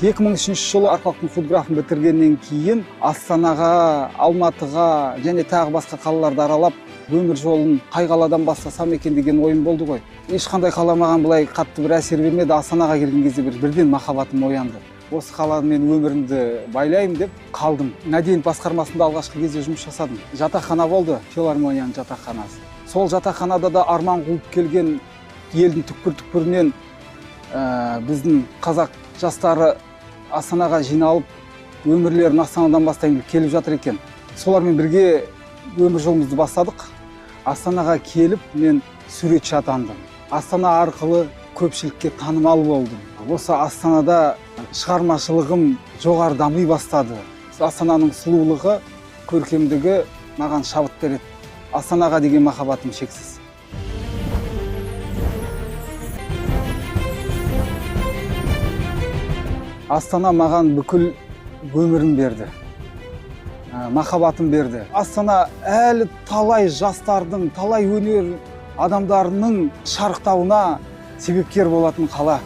2003 жылы Арқалықтың худграфын бітіргеннен кейін Астанаға, Алматыға және тағы басқа қалаларды аралап, өмір жолын қай қаладан бастасам екен деген ойым болды ғой. Ешқандай қала маған былай қатты бір әсер бермеді. Астанаға келген кезде бірден махаббатым оянды. Осы қаламен өмірімді байлаймын деп қалдым. Мәдениет басқармасында алғашқы кезде жұмыс жасадым. Жатақхана болды, филармонияның жатақханасы. Сол жатақханада да арман қуып келген елдің түкпір-түкпірінен біздің қазақ жастары Астанаға жиналып, өмірлерін Астанадан бастаймын деп келіп жатыр екен. Солармен бірге өмір жолымызды бастадық. Астанаға келіп мен суретші атандым. Астана арқылы көпшілікке танымал болдым. Осы Астанада шығармашылығым жоғары дами бастады. Астананың сұлулығы, көркемдігі маған шабыт береді. Астанаға деген махаббатым шексіз. Астана маған бүкіл өмірін берді, махаббатын берді. Астана әлі талай жастардың, талай өнер адамдарының шарықтауына себепкер болатын қала.